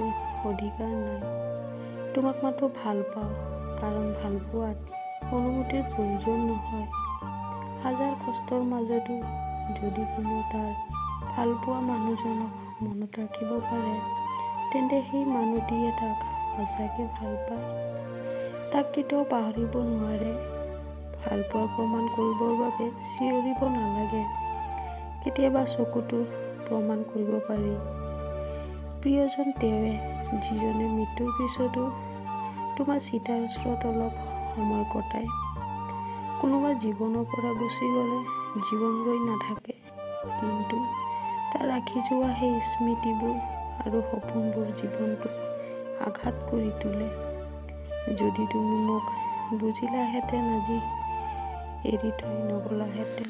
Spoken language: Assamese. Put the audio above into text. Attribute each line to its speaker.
Speaker 1: মোৰ অধিকাৰ নাই। তোমাক মাথো ভাল পাওঁ, কাৰণ ভালপোৱাত অনুমতিৰ প্ৰয়োজন নহয়। হাজাৰ কষ্টৰ মাজতো যদি কোনো তাৰ ভালপোৱা মানুহজনক মনত ৰাখিব পাৰে, তেন্তে সেই মানুহটিয়ে তাক সঁচাকৈ ভাল পায়, তাক কেতিয়াও পাহৰিব নোৱাৰে। ভালপোৱাৰ প্ৰমাণ কৰিবৰ বাবে চিঞৰিব নালাগে, কেতিয়াবা চকুতো প্ৰমাণ কৰিব পাৰি। প্ৰিয়জন তেওঁৱে, যিজনে মৃত্যুৰ পিছতো তোমাৰ চিতাৰ ওচৰত অলপ সময় কটায়। কোনোবা জীৱনৰ পৰা গুচি গ'লে জীৱন ৰৈ নাথাকে, কিন্তু তাৰ ৰাখি যোৱা সেই স্মৃতিবোৰ আৰু সপোনবোৰ জীৱনটোক আঘাত কৰি তোলে। যদি তুমি মোক বুজিলাহেঁতেন, আজি এৰি থৈ নগ'লাহেঁতেন।